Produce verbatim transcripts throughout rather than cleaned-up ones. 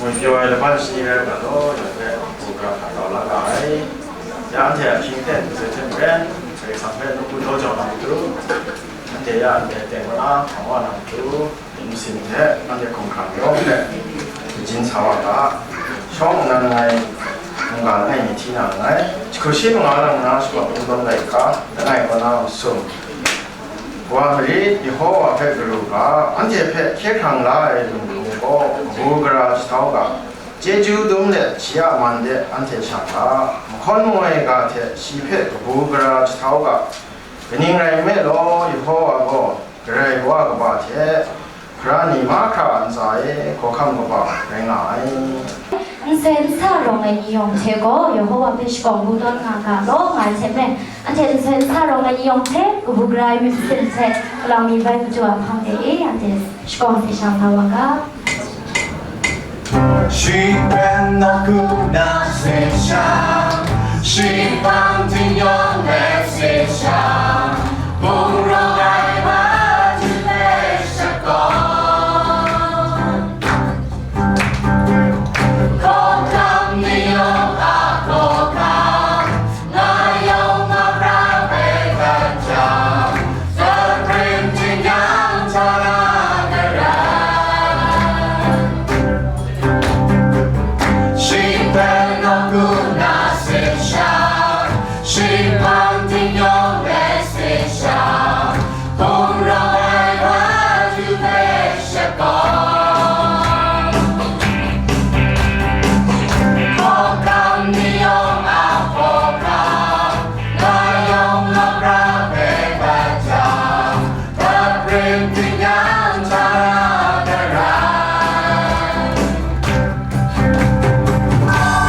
Pyaw ai laban shani rai u ga law, ya hpe hkungga hta kau la ga ai. Ya anhte a hpyi hten hte maren, Karai Kasang hpe nawku daw jau na matu, anhte ya anhte teng wa na, hpang wa na matu, myit masin hte anhte hkumhkrang yawng hpe majin sa wa ga. Shawng nnan ngai mungga langai mi hti na nngai. Jahku shi manga lang na shawng kungdawn laika langai kaw na masum, Wa marit, Yehova hpe garu ga, anhte hpe hkye hkrang la ai lung hkrung gaw kabu gara jahtau ga, chyeju dum let shi a man de anhte sha ga, mahkawn mangwi ga hte shi hpe kabu gara jahtau ga. Kaning rai nme law, Yehova gaw Karai Wa kaba hte, Hkra ni mahkra ntsa e hkawhkam kaba rai nga ai. Nsoi nsa rawng ai ni yawng hte gaw Yehova hpe shakawn kungdawn nga ga law, nga ai hte maren, anhte nsoi nsa rawng ai ni yawng hte kabu gara ai myit masin hte kalang mi bai matu a hpang de e, anhte shakawn hte sha sa wa ga. Shi hpe nawku na sin sha, shi hpang htingnyawng let sin sha, bung rawng ai wa hte shakawn. Hkawhkam ni yawng a hkawhkam, nga yawng nga pra ai hkrat jang, supreme jin-yang hta na garai. Shi hpe nawku na sin sha, shi hpang htingnyawng let sin sha, bung rawng ai wa hte shakawn. Hkawhkam ni yawng a hkawhkam, nga yawng nga pra ai hkrat jang, supreme jin-yang hta na garai.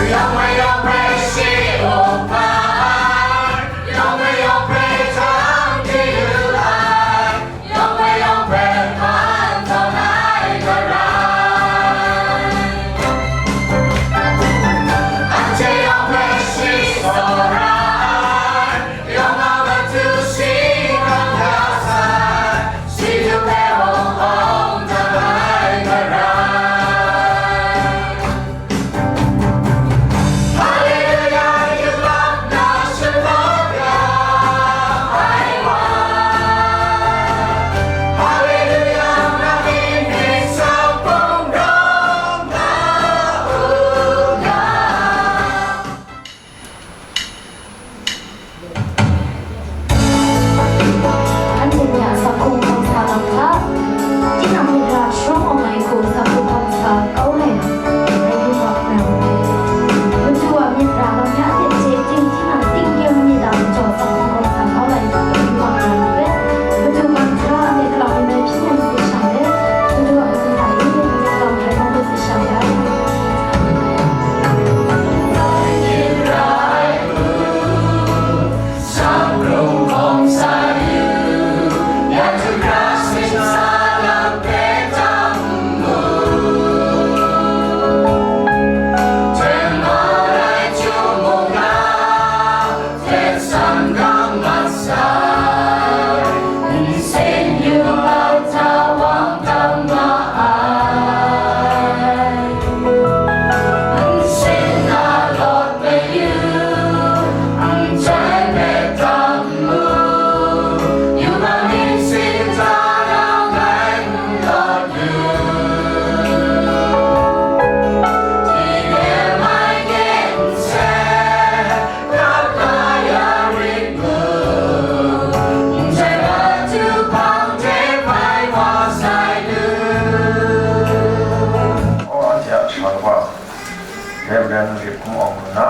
Yawng mayawng hpe shi up ai, yawng mayawng hpe htan di lu ai, yawng mayawng hpe hkan tawn ai garai. Anhte yawng hpe shi tsawra ai, yawng a matu shi hkam ya sai, shi du hpe hkawng hkawng dat ai garai. Haleluya, yubak na shalaw ya ai wa. Haleluya, na myit myit sau hpung rawng na u ga. Anhte ni a sakhung hpang sa lam hta, tinang myit ra sharawng awng ai hku sakhung hpang sa kau ai, dai yubak na. Madu a myit ra lam hta anhte chye ting, tinang tinggyim myit a majaw sakhung hpang sa kau ai, dai yubak na hpe, madu man hta anhte kalang mi bai hpyi yang si shang let, madu a matu hta e, madu kalang hkrai hkawng hpe si shang ai. Reverend Rip Hkum Awng Hkuna,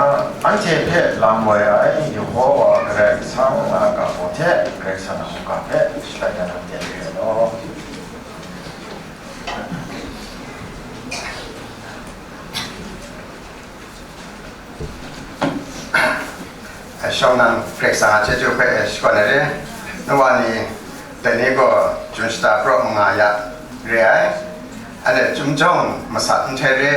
anhte hpe lam woi ai Yehova Karai Kasang a ga baw hte, Karai Kasang a mungga hpe shalat ya na ten re ai law. Shawng nnan Karai Kasang a chyeju hpe shakawn ai re, nu wa ni, dai ni gaw Jun shata pra manga ya re ai, anhte Chyum jawng masat nhtoi re,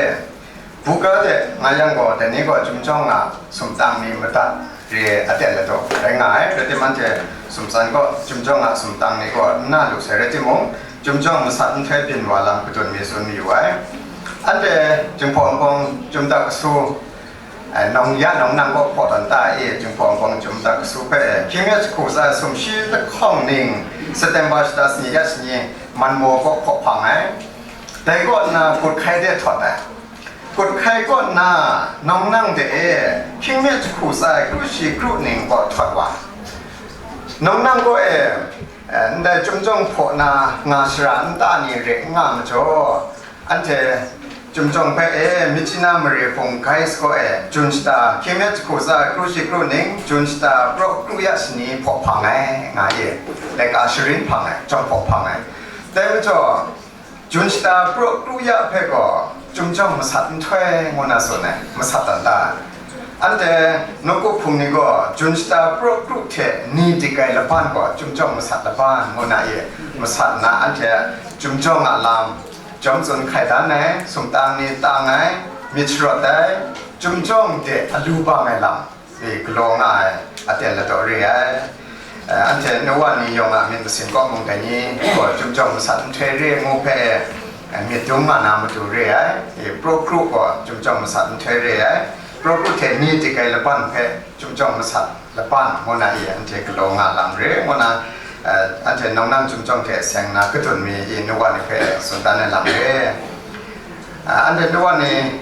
buga de nga yang gaw, dai ni gaw Chyum jawng a sumtang ni madat re, aten ladaw rai nga ai, rai tim, anhte sumtsan gaw Chyum jawng a sumtang ni gaw n na lu sai rai timung, Chyum jawng masat nhtoi byin wa lam kadun mi tsun mayu ai. Anhte Jinghpaw Wunpawng Chyum Dat Kasu, eh, nang ya nang nang kaw hpaw dan ta e, Jinghpaw Wunpawng Chyum Dat Kasu hpe, hkying mi jahku tsa sumshi lahkawng ning, September shata sani ya sani, Manmaw kaw hpaw hpang ai. Dai kaw nna, Good Friday htawt ai. Good Friday kaw nna, nang nang de e, hkying mi jahku tsa kru shi kru ning kaw htawt wa. Nang nang kaw e, eh, ndai Chyum Jawng hpaw na nga shara nta ni re n nga majaw, anhte Chyum Jawng hpe e, Myitkyina mare hpung Guys kaw e, Jun shata, hkying mi jahku tsa kru shi kru ning, Jun shata praw kru ya sani hpaw hpang ai, nga e, laika sharin hpang ai, jawng hpaw hpang ai. Dai majaw, Jun shata praw kru ya hpe gaw, Chyum Jawng masat nhtoi ngu na tsun ai, masat dan ta. Anhte nawku hpung ni gaw, Jun shata praw kru hte ni dik ai laban gaw, Chyum Jawng masat laban ngu na e, masat nna anhte Chyum Jawng a lam, jawm tsun hkai dan ai, sumtang ni tang ai, myit sharawt ai, Chyum Jawng de alu bang ai lam, e, galaw nga ai, aten ladaw re ai. Eh, anhte Noa ni yawng a myit masin kaw mung dai ni gaw Chyum Jawng masat nhtoi re ngu hpe, eh, myit dum nga na matu re ai. E, praw kru gaw Chyum Jawng masat nhtoi re ai. Praw kru hte ni dik ai laban hpe Chyum Jawng masat laban ngu na e, anhte galaw nga lam re ngu na, eh, anhte nang nang Chyum Jawng hte seng na kadun mi e, Noa ni hpe tsun dan ai lam re. Ah, anhte Noa ni,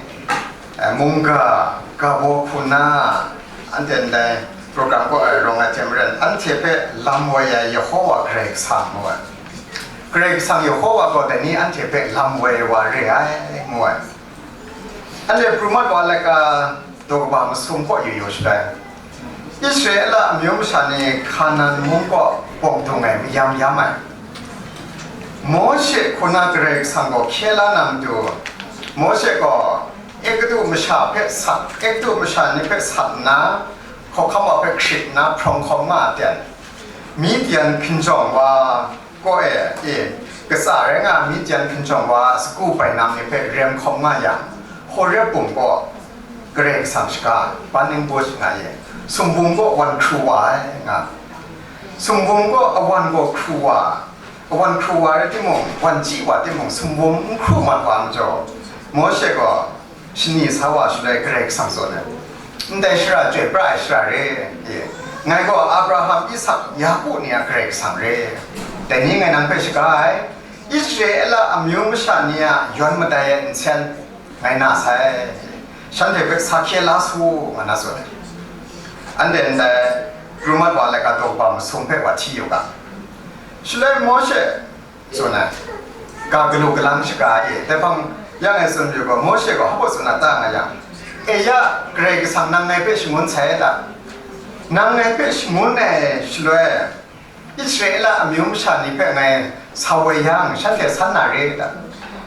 eh, mungga, ga baw hku na, anhte ndai program kaw ai rawng ai hte maren, anhte hpe lam woi ai Yehowa Karai Kasang ngu ai. Karai Kasang Yehowa gaw dai ni anhte hpe lam woi ai wa re ai, ngu ai. Anhte pru mat wa laika daw kaba masum kaw yu yu shatai. Israela amyu masha ni Hkanan mung kaw bawng dung ai mayam yam ai. Mawshe hku na Karai Kasang gaw hkye la na matu, Mawshe gaw Egutu masha hpe sat, Egutu masha ni hpe sat nna, hkawhkam wa hpe hkrit nna hprawng hkawm nga a ten, Midian hkinjawng wa kaw e, e, katsa rai nga, Midian hkinjawng wa sagu bainam ni hpe rem hkawm nga yang, Horeb bum kaw Karai Kasang shaga, burning bush nga e, sumbum kaw wan hkru wa ai nga. Sumbum kaw awan gaw hkru wa, awan hkru wa rai timung, wan chyi wa timung, sumbum n hkru mat wa majaw, Mawshe gaw shani sa wa shaloi Karai Kasang tsun ai, ndai shara chyoi pra ai shara re, e, ngai gaw Abraham, Isak, Yaku ni a Karai Kasang re, dai ni ngai nang hpe shaga ai, Israela amyu masha ni a yawn madai ai nsen ngai na sai, shanhte hpe sa hkye la su, nga na tsun ai. Anhte ndai pru mat wa laika daw kaba masum hpe wa hti yu ga. Shaloi Mawshe tsun ai, ga galu galang shaga e, dai hpang yang e tsun yu ga, Mawshe gaw hpa tsun a ta nga yang, e ya, Karai Kasang nang ngai hpe shangun sai ai ta? Nang ngai hpe shangun ai shaloi, Israela amyu masha ni hpe ngai sa woi yang, shanhte san na re ta?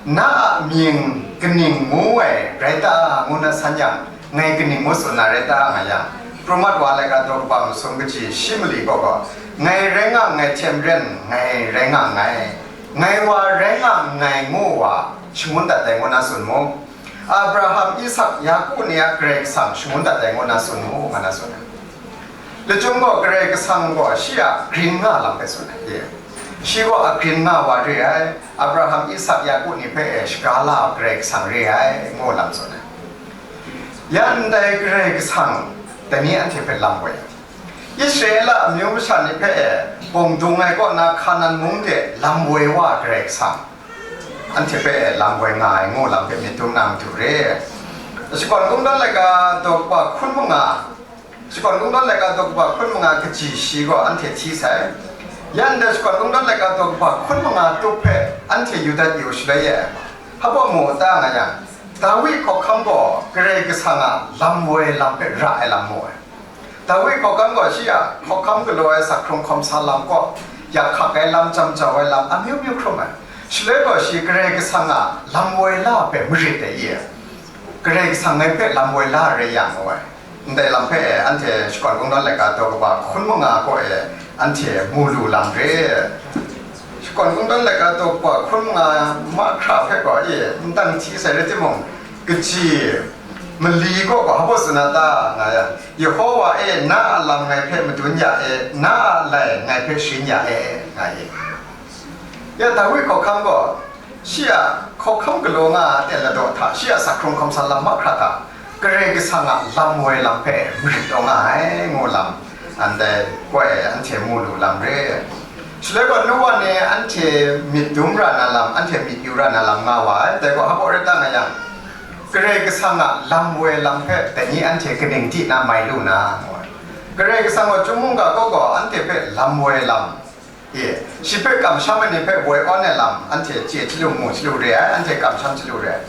Na a mying kaning ngu ai rai ta, ngu na san yang, ngai kaning ngu tsun na rai ta, nga yang, pru mat wa laika daw kaba masum kaji shi mali gaw gaw, ngai rai nga nngai hte maren, ngai rai nga nngai, ngai wa rai nga nngai ngu wa shangun dat ai ngu na tsun mu. Abraham, Isak, Yaku ni a Karai Kasang shangun dat ai ngu na tsun mu, nga na tsun ai. Lachyum gaw Karai Kasang gaw shi a grin nga lam hpe tsun ai. Shi gaw a grin nga wa re ai, Abraham, Isak, Yaku ni hpe e shaga la ai Karai Kasang re ai, ngu lam tsun ai. Ya ndai Karai Kasang dai ni anhte hpe lam woi ai. Israela amyu masha ni hpe e bawng dung ai kaw na Hkanan mung de lam woi wa ai Karai Kasang anhte hpe e lam woi nga ai, ngu lam hpe myit dum na matu re. Shakawn Kungdawn laika daw kaba hkun manga, Shakawn Kungdawn laika daw kaba hkun manga kaji shi gaw anhte hti sai. Ya ndai Shakawn Kungdawn laika daw kaba hkun manga tup hpe anhte yu dat yu shaloi e, hpa mu ta nga yang, Dawi hkawhkam gaw Karai Kasang a lam woi lam hpe ra ai lam mu ai. Dawi hkawhkam gaw shi a hkawhkam galaw ai asak hkrung hkawm sa lam kaw, yak hkak ai lam, jam jau ai lam, amyu myu hkrum ai. Shaloi gaw shi Karai Kasang a lam woi la hpe marit ai i? Karai Kasang ngai hpe lam woi la rai yang ngu ai. Ndai lam hpe e, anhte Shakawn Kungdawn laika daw kaba hkun manga kaw e, anhte mu lu lam re. Shakawn Kungdawn laika daw kaba hkun manga mahkra hpe gaw e, n dang hti sai rai timung, kaji mali kaw gaw hpa tsun a ta, nga yang, Yehowa e, na a lam ngai hpe madun ya e, na a lai ngai hpe sharin ya e, nga e. Ya Dawi hkawhkam gaw, shi a Hkawhkam galaw nga ai aten ladaw hta, shi a sak hkrung hkawm sa lam mahkra hta, Karai Kasang a lam woi lam hpe marit taw nga ai, ngu lam, anhte koi anhte mu lu lam re. Shaloi gaw, nu wa ni anhte myit dum ra na lam, anhte myit yu ra na lam nga wa ai. Dai gaw, hpa rai ta nga yang, Karai Kasang a lam woi lam hpe dai ni anhte kaning di na mai lu na, ngu ai. Karai Kasang gaw chyum mungga kaw gaw anhte hpe lam woi lam, e, shi hpe kamsham ai ni hpe woi awn ai lam, anhte chye chyalu mu chyalu re ai, anhte kamsham chyalu re ai.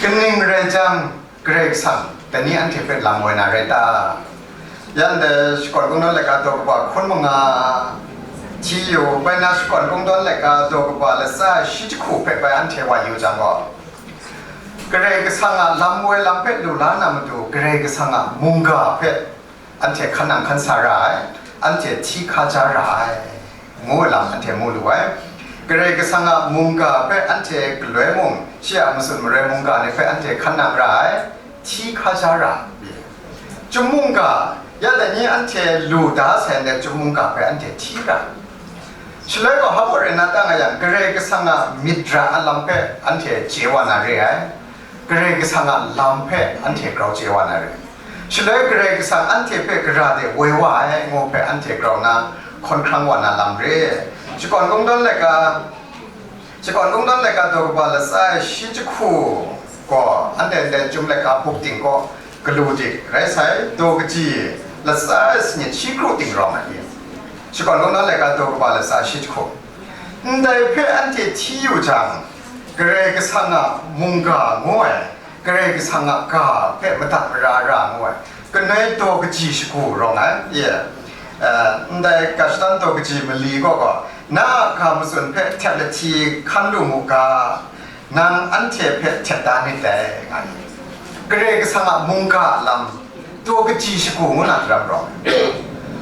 Kaning rai jang, Karai Kasang dai ni anhte hpe lam woi na rai ta? Yan dai Shakawn Kungdawn laika daw kaba hkun manga, hti yu, bai na Shakawn Kungdawn laika daw kaba latsa shi jahku hpe bai anhte wa yu jang gaw, Karai Kasang a lam woi lam hpe lu la na matu, Karai Kasang a mungga hpe anhte hkan nang hkan sa ra ai, anhte hti hkaja ra ai, ngu lam anhte mu lu ai. Karai Kasang a mungga hpe anhte galoi mung, shi a matsun maroi mungga ni hpe anhte hkan nang ra ai, hti hkaja ra ai. Chyum mungga, ya dai ni anhte lu da sai ndai chyum mungga hpe anhte hti ra ai. Shaloi gaw, hpa rai na ta nga yang, Karai Kasang a myit ra a lam hpe anhte chye wa na re ai. Karai Kasang a lam hpe anhte grau chye wa na re. Shaloi Karai Kasang anhte hpe gara de woi wa ai, ngu hpe anhte grau na hkawn hkrang wa na lam re. Shakawn Kungdawn laika, Shakawn Kungdawn laika daw kaba latsa shi jahku gaw, anhte ndai chyum laika hpuk ting kaw galu dik rai sai, daw kaji latsa sanit shi kru ting rawng ai. Shakawn Kungdawn laika daw kaba latsa shi jahku. Ndai hpe anhte hti yu jang, Karai Kasang a mungga ngu ai, Karai Kasang a ga hpe madat mara ra ngu ai, kanoi daw kaji shagu rawng ai, ye, eh, ndai ga shatan daw kaji mali gaw gaw, na a ga matsun hpe htep lahti hkan lu mu ga, nang anhte hpe htep da nit dai, nga ai. Karai Kasang a mungga a lam, daw kaji shagu ngu na daram rawng.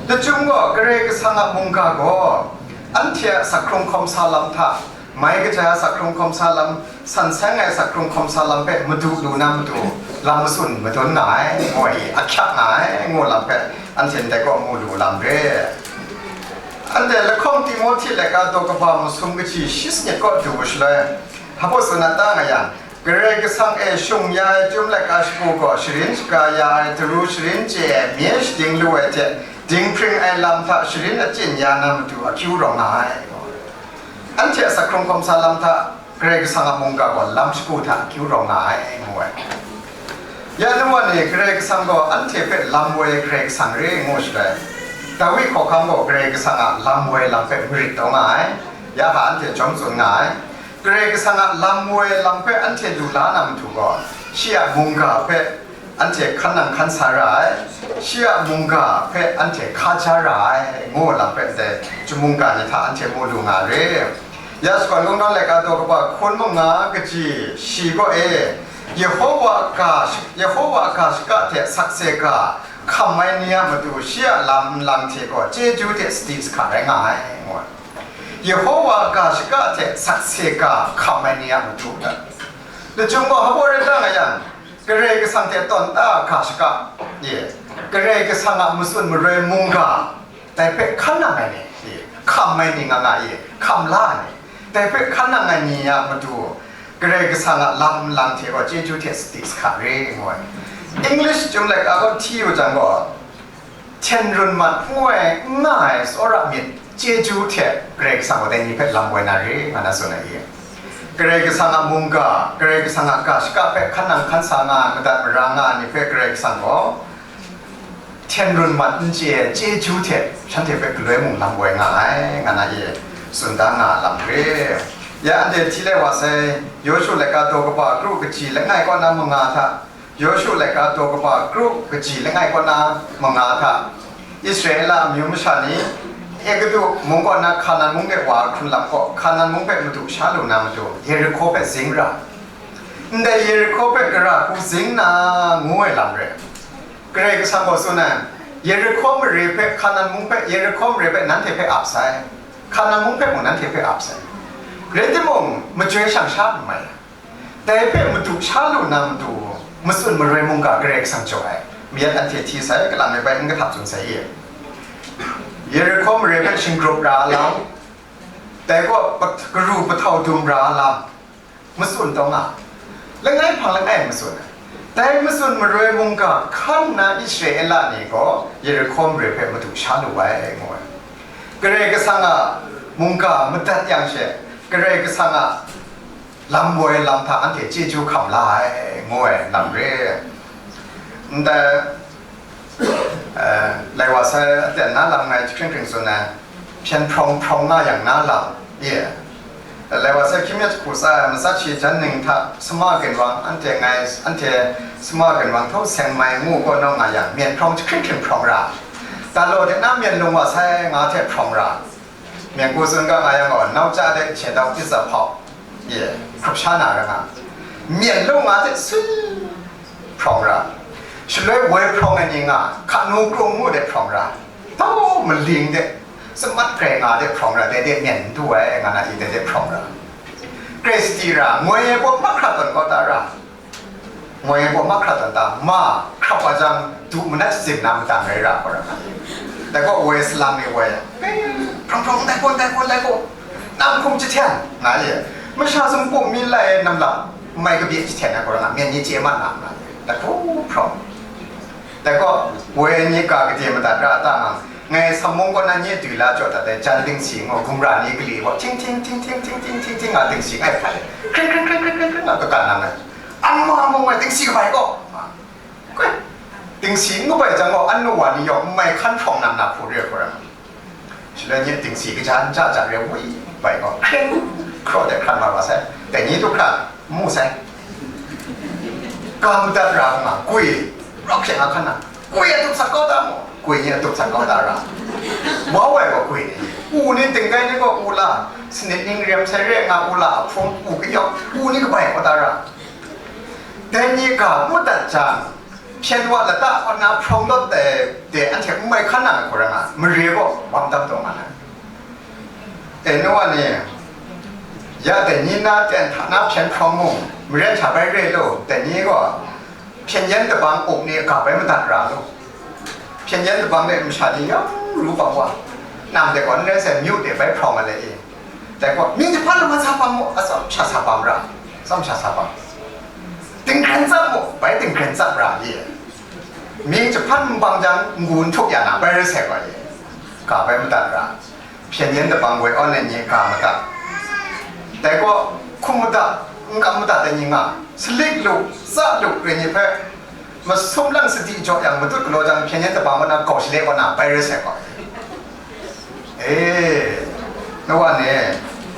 Lachyum gaw, Karai Kasang a mungga gaw, anhte a sak hkrung hkawm sa lam hta, mai kaja a sak hkrung hkawm sa lam, san seng ai sak hkrung hkawm sa lam hpe madu lu na matu, lam matsun madun nga ai, ngu ai, ahkyak nga ai, ngu lam hpe, anhte ndai kaw mu lu lam re. Anhte lahkawng Timohti laika daw kaba masum kaji shi sanit kaw du shaloi, hpa tsun na ta nga yang, Karai Kasang e shung ya ai chyum laika shagu gaw sharin shaga ya ai, daru sharin chye ai, mye shading lu ai hte dinghpring ai lam hta sharin achyin ya na matu akyu rawng nga ai. Anhte a sak hkrung hkawm sa lam hta Karai Kasang a mungga gaw lam shagu hta akyu rawng nga ai, ngu ai. Ya nu wa ni, Karai Kasang gaw anhte hpe lam woi ai Karai Kasang re, ngu shaloi, Dawi hkawhkam gaw Karai Kasang a lam woi lam hpe marit taw nga ai, ya hpa anhte jawm tsun nga ai. Karai Kasang a lam woi lam hpe anhte lu la na matu gaw, shi a mungga hpe anhte hkan nang hkan sa ra ai, shi a mungga hpe anhte hkaja ra ai, ngu lam hpe ndai chyum mungga ni hta anhte mu lu nga re. Ya Shakawn Kungdawn laika daw kaba hkun manga kaji shi kaw e, Yehowa a ga, Yehowa a ga shaka hte sakse ga hkam ai ni a matu shi a lam nlang hte gaw chyeju hte sadi sahka rai nga ai, ngu ai. Yehowa a ga shaka hte sakse ga hkam ai ni a matu hta, lachyum gaw hpa rai ta nga yang, Karai Kasang hte tawn ta ga shaka, ye, Karai Kasang a matsun maroi mungga, dai hpe hkan nang ai ni, ye, hkam ai ni nga nga, ye, hkam la ai ni, dai hpe hkan nang ai ni a matu, Karai Kasang a lam nlang hte gaw chyeju hte sadi sahka re, ngu ai. English chyum laika gaw hti yu jang gaw, hten run mat n ngu ai, n nga ai tsawra myit chyeju hte Karai Kasang gaw dai ni hpe lam woi na re, nga na tsun ai i? Karai Kasang a mungga, Karai Kasang a ga shaka hpe hkan nang hkan sa nga ai, madat mara nga ai ni hpe Karai Kasang gaw hten run mat n chye ai chyeju hte shanhte hpe galoi mung lam woi nga ai, nga na i? Tsun da nga a lam re. Ya anhte hti lai wa sai, Yawshu laika daw kaba kru kaji langai kaw na manga hta, Yawshu laika daw kaba kru kaji langai kaw na manga hta, Israela amyu masha ni Egutu mung kaw na Hkanan mung de wa hkrun lam kaw, Hkanan mung hpe madu sha lu na matu, Yerihko hpe zing ra. Ndai Yerihko hpe gara hku zing na, ngu ai lam rai. Karai Kasang gaw tsun ai, Yerihko mare hpe, Hkanan mung hpe, Yerihko mare hpe nanhte hpe ap sai, Hkanan mung hpe mung nanhte hpe ap sai. Rai timung, majoi shang sha n mai ai. Dai hpe madu sha lu na matu, matsun maroi mungga Karai Kasang jaw ai, mayat anhte hti sai, kalang ai bai n kahtap tsun sai i? Yerihko mare hpe shinggrup ra a lam, dai kaw pat-, karu pahtau dum ra a lam, matsun taw nga, langai hpang langai matsun ai. Dai matsun maroi mungga hkan nna Israela ni gaw Yerihko mare hpe madu sha lu ai, ngu ai. Karai Kasang a mungga madat yang she, Karai Kasang a lam woi lam hta anhte chyeju hkam la ai, ngu ai lam re. Ndai, eh, lai wa sai aten na lam ngai jahkring hkring tsun ai, hpyen hprawng hprawng nga yang na lam, ye. Lai wa sai hkying mi jahku tsa ai matsat shi jan ning hta sama ginwang, anhte ngai, anhte sama ginwang htaw seng mai ngu kaw naw nga yang, myen hprawng jahkring hkring hprawng ra, dalaw de na myen lung wa sai nga hte hprawng ra, myen ku tsun ga nga yang gaw, nau ca de che dau pyi za hpau, ye, hkrup sha na ra nga, myen lung nga hte swi hprawng ra, shaloi woi hprawng ai ni nga, hkanu krung ngu de hprawng ra, tau maling de, samat grai nga de hprawng ra, dai de myen n du ai, nga na i dai de hprawng ra, grai sadi ra, ngoi ai baw mahkra tawn kau da ra, ngoi ai baw mahkra tawn da, ma hkrap wa jang, du manat shazing na madang rai ra, hkau ra nga. Dai gaw woi salang ni woi, hprawng hprawng, dai gaw, dai gaw, dai gaw, nam hkum jahten, nga ye, masha sumpu mi lai ai nam lam, mai kabye jahten ai, hkau ra nga, myen ni chye mat na, nga ye, dai hku hprawng. Dai gaw, woi ni ga gade madat ra ta nga, ngai Sammung kaw na nye dwi la jaw dat ai jan dingsi ngu, gumra ni kali gaw, ting ting ting ting ting ting ting ting nga dingsi ngai hpai, hkring hkring hkring hkring hkring hkring nga kakan nang ai. An ma mung ai dingsi kabai gaw, nga. Koi, dingsi n kabai jang gaw, an nu wa ni yawng n mai hkan hprawng nang na hku re hkau ra. Shaloi nye dingsi kaja n ja ja re, wi, bai gaw, hkring, hkraw de hkran wa wa sai. Dai ni du hkra, n mu sai. Ga madat ra nga, gwi, rawk hkyen a hkan na, gwi a tup sat kau da mu, gwi ni a tup sat kau da ra. Wau ai gaw gwi ni, u ni dingkai ni gaw u la, sanit ning rem sai re nga u la, a hpung u kayawk, u ni kabai kau da ra. Dai ni ga madat jang, hpyen wa lata kaw na hprawng lawt ai de anhte n mai hkan na ai hkau ra nga, mare gaw wam dam taw nga na. E, nu wa ni, ya dai ni na ten hta na hpyen hprawng mung, maren hta bai re lu, dai ni gaw hpyen yen dabang up ni ga bai madat ra lu. Hpyen yen dabang de masha ni yawng ru bang wa, nang de gaw n rai sai, myu de bai hprawng ai le e. Dai gaw, mying jahpan lawan sa bam mu, atsam sha sa bam ra, atsam sha sa bam. Dinghkren tsap mu, bai dinghkren tsap ra ye. Mying jahpan n bang jang, n-gu n htup ya na, bai rai sai gaw ye. Ga bai madat ra. Hpyen yen dabang woi awn ai ni ga madat. Dai gaw, hkum madat, n kam madat ai ni nga, salik lu, tsa lu, re ni hpe, masum lang sadi jaw yang matut galaw jang, hpyen yen dabang kaw na, gau shale kaw na, bai rai sai gaw. E, na wa ni,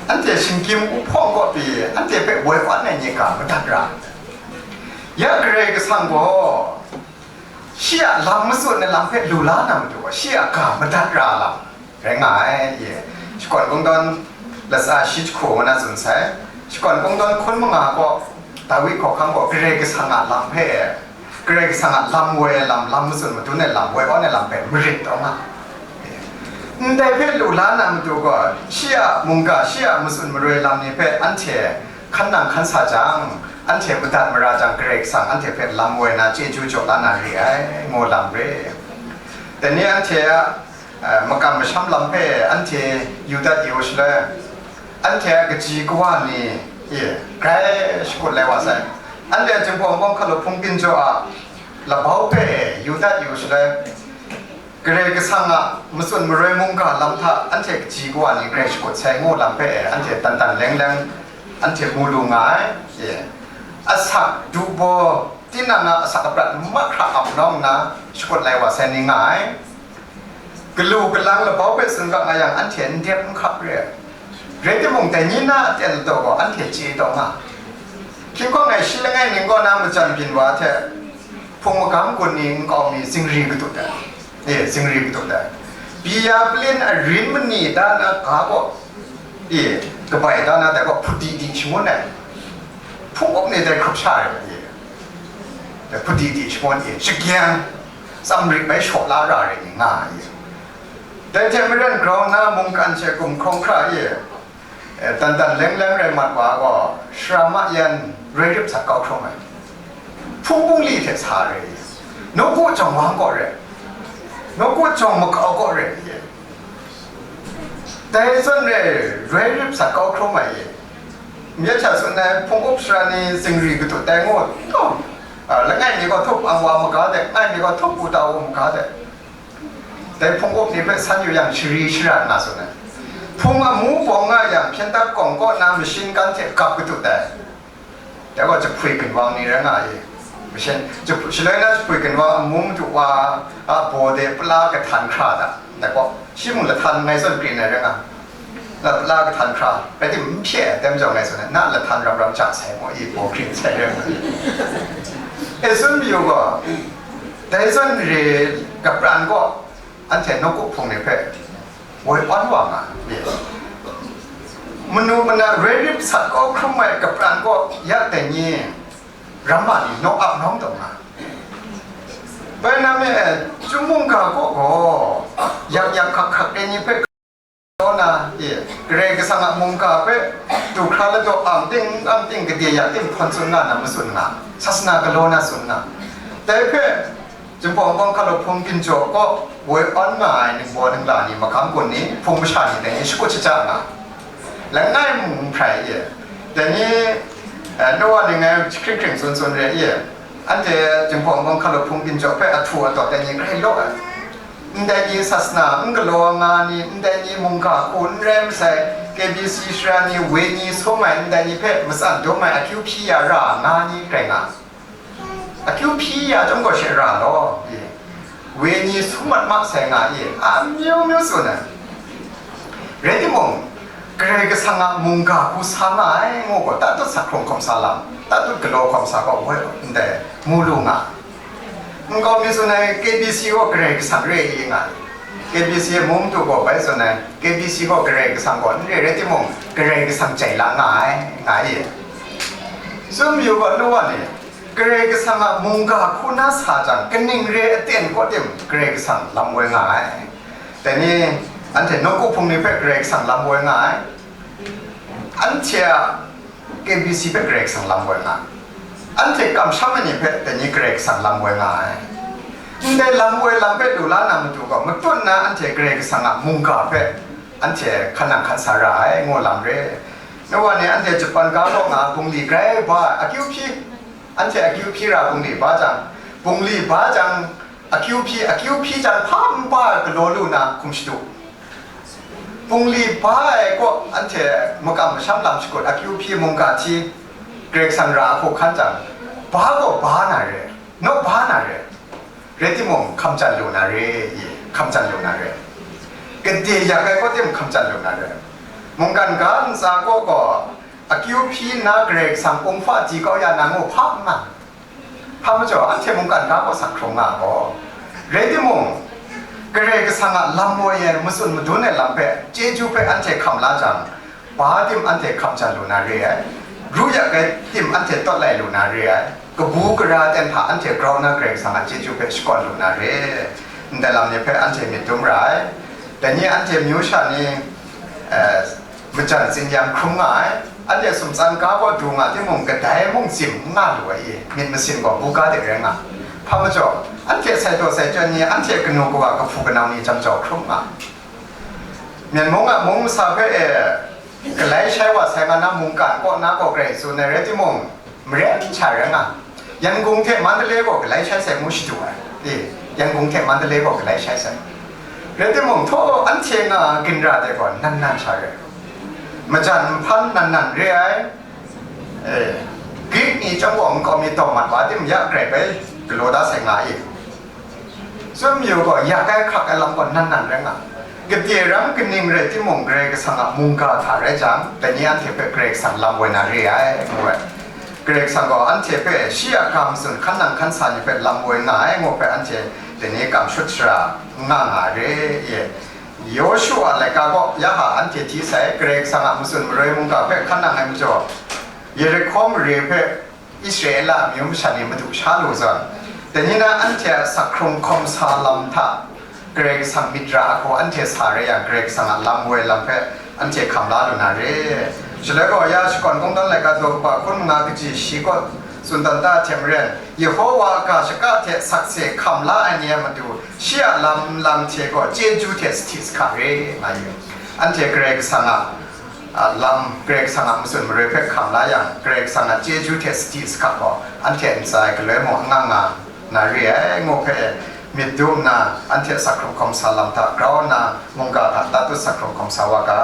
anhte shinggyim uhpawng kaw pyi, anhte hpe woi awn ai ni ga madat ra. Ya Karai Kasang gaw, shi a lam matsun ai lam hpe lu la na matu gaw, shi a ga madat ra lam rai nga ai, ye. Shakawn Kungdawn latsa shi jahku ngu na tsun sai. Shakawn Kungdawn hkun manga gaw, Dawi hkawhkam gaw Karai Kasang a lam hpe, Karai Kasang a lam woi ai lam, lam matsun madun ai lam, woi awn ai lam hpe marit taw nga. Ndai hpe lu la na matu gaw, shi a mungga, shi a matsun maroi lam ni hpe anhte hkan nang hkan sa jang, anhte madat mara jang, Karai Kasang anhte hpe lam woi na chyeju jaw la na re ai, ngu lam re. Dai ni anhte a, eh, makam masham lam hpe anhte yu dat yu shaloi, anhte a kaji kawa ni e grai shakut lai wa sai. Anhte a Jinghpaw Wunpawng Hkalup Hpung Ginjaw a labau hpe yu dat yu shaloi, Karai Kasang a matsun maroi mungga lam hta anhte kaji kawa ni grai shakut sai ngu lam hpe anhte dan dan leng leng anhte mu lu nga ai. E, asak dubaw, tinang a asak aprat mahkra ap nawng nna shakut lai wa sai ni nga ai. Galu galang labau hpe tsun ga nga yang, anhte n dep n hkap re ai. Rai timung, dai ni na aten ladaw gaw anhte chye taw nga. Hkying hkawng e shi langai ning kaw na majan byin wa hte hpung magam gun ni nkau mi zingri katut ai. E, zingri katut ai. Bi ya palin arin mani da na ga gaw, e, kabai da na dai gaw, hput di di shangun ai. Hpung up ni dai hkrup sha ai, e. Dai hput di di shangun, e, shagyang, tsam rik bai shaw la ra ai ni nga ai, e. Dai hte maren grau nna mungkan hte gumhkawng hkra e, e, dan dan leng leng rai mat wa gaw, sara ma yan roi rip sat kau hkrum ai. Hpung bungli hte sa re, nawku jawng wang kaw re, nawku jawng makau kaw re, e. Dai zawn re, roi rip sat kau hkrum ai, e. Myit hta tsun ai hpung up sara ni zingri katut dai ngu, taw, a, langai mi gaw htup ang wa maga de, langai mi gaw htup u ta u maga de. Dai hpung up ni hpe san yu yang, shari shara nna tsun ai. Hpung amu bawng nga yang, hpyen dap kawng kaw na mashin kan hte gap katut ai. Dai gaw jahpui ginwang ni rai nga ai. Mashin, jahpui, shaloi na jahpui ginwang amu madu wa a baw de pala kahtan hkra da. Dai gaw, shi mung lahtan ngai zawn krin ai rai nga. Na pala kahtan hkra, rai timung, n hpye ai, dai majaw ngai tsun ai, na lahtan ram ram ja sai maw, i baw kring sai rai nga. E, tsun mayu gaw, dai zawn re kapran gaw, anhte nawku hpung ni hpe woi awn wa nga ni? Manu mana roi rip sat kau hkrum ai kapran gaw, ya dai ni, ramma ni naw ap nawng taw nga. Bai na me, Chyum mungga kaw gaw, yak yak hkak hkak ai ni hpe, Kaw na, e, Karai Kasang a mungga hpe du hkra ladaw ang ting, ang ting, gade ya ting htawn tsun nga na, matsun nga, sasana galaw na tsun nga. Dai hpe, Jinghpaw Wunpawng Hkalup Hpung Ginjaw kaw woi awn nga ai ningbaw ningla ni, magam gun ni, hpung masha ni dai ni shakut shaja nga. Langai mung n hprai e. Dai ni, eh, Noa ni ngai hkring hkring tsun tsun re e. Anhte Jinghpaw Wunpawng Hkalup Hpung Ginjaw hpe ahtu ataw dai ni grai law ai. Ndai ni sasana n galaw nga ni, ndai ni mungga hku n rai masai, K B C shara ni woi ni sum ai ndai ni hpe matsan dum ai akyu hpyi ya ra nga ni rai nga. Akyu hpyi ya chyawm gaw she ra law, i. Woi ni sum mat ma sai nga i, a amyu myu tsun ai. Rai timung, Karai Kasang a mungga hku sa nga ai ngu gaw, tatut sak hkrung hkawm sa lam, tatut galaw hkawm sa gaw, woi ndai mu lu nga. Nkau mi tsun ai, K B C gaw Karai Kasang re i nga ai. K B C mung tu gaw bai tsun ai, K B C gaw Karai Kasang gaw n re, rai timung, Karai Kasang jai la nga ai, nga i. Tsun mayu gaw, Noa ni, Karai Kasang a mungga hku na sa jang, kaning re aten kaw tim, Karai Kasang lam woi nga ai. Dai ni, anhte nawku hpung ni hpe Karai Kasang lam woi nga ai. Anhte a K B C hpe Karai Kasang lam woi nga ai. Anhte kamsham ai ni hpe dai ni Karai Kasang lam woi nga ai. Ndai lam woi lam hpe lu la na matu gaw, matut na anhte Karai Kasang a mungga hpe anhte hkan nang hkan sa ra ai, ngu lam re. Noa ni anhte Japan ga kaw nga bungli grai ba ai, akyu hpyi, anhte akyu hpyi ra bungli ba jang, bungli ba jang, akyu hpyi, akyu hpyi jang, hpa n ba ai galaw lu na hkum shadu. Bungli ba ai kaw anhte makam masham lam shakut, akyu hpyi, mungga hti, Karai Kasang ra a hku hkan jang, ba gaw ba na re, naw ba na re, rai timung, hkam jan lu na re, i, hkam jan lu na re. Gade yak ai kaw tim hkam jan lu na re. Mungkan ga ntsa kaw gaw, akyu hpyi nna Karai Kasang kunghpa di kau ya na ngu hpa n nga. Hpa majaw, anhte mungkan ga gaw sak hkrung nga gaw, rai timung, Karai Kasang a lam woi ai, matsun madun ai lam hpe, chyeju hpe anhte hkam la jang, ba tim anhte hkam jan lu na re ai, ru yak ai tim anhte tawt lai lu na re ai, kabu gara ten hta anhte grau na Karai Kasang a chyeju hpe shakawn lu na re. Ndai lam ni hpe anhte myit dum ra ai. Dai ni anhte myu sha ni, eh, majan tsin-yam hkrum nga ai, anhte sumtsan ga gaw du nga timung, kadai mung zim n nga lu ai i, myit masin gaw buga de rai nga. Hpa majaw, anhte sai daw sai chyawm ni, anhte kanu kawa kahpu kanau ni jam jau hkrum nga. Myen mung a mung masa hpe e, galai shai wa sai nga na mungkan kaw na gaw grai tsun ai rai timung, maren sha rai nga. Yangon hte Mandalay gaw galai shai sai ngu shadu ai. E, Yangon hte Mandalay gaw galai shai sai. Rai timung, htaw anhte nga ginra de gaw nan nan sha rai. Majan nhpan nan nan re ai. E, Grik ni chyawm gaw nkau mi tawng mat wa tim ya grai bai galaw da sai nga i. Tsun mayu gaw, yak ai hkak ai lam gaw nan nan rai nga. Gade ram kaning rai timung, Karai Kasang a mungga hta rai jang, dai ni anhte hpe Karai Kasang lam woi na re ai, ngu ai. Karai Kasang gaw anhte hpe shi a ga matsun hkan nang hkan sa ni hpe lam woi nga ai, ngu hpe anhte dai ni kam shut shara n nga nga re, ye. Yawshu a laika gaw, ya ha anhte hti sai, Karai Kasang a matsun maroi mungga hpe hkan nang ai majaw, Yerihko mare hpe Israela amyu masha ni madu sha lu zawn, dai ni na anhte a sak hkrung hkawm sa lam hta Karai Kasang myit ra ai hku anhte sa rai yang, Karai Kasang a lam woi lam hpe anhte hkam la lu na re. Shaloi gaw, ya shakawn kungdawn laika daw kaba hkun manga kaji shi kaw tsun dan da hte maren, Yehova a ga shaka hte sakse hkam la ai ni a matu, shi a lam lang hte gaw chyeju hte sahti sahka re, nga yu. Anhte Karai Kasang a A lam Karai Kasang a matsun maroi hpe hkam la yang, Karai Kasang a chyeju hte sadi sahkap gaw anhte ntsa ai galoi mung n nga nga na re ai, ngu hpe myit dum nna, anhte sak hkrung hkawm sa lam hta grau nna, mungga hta tatut sak hkrung hkawm sa wa ga.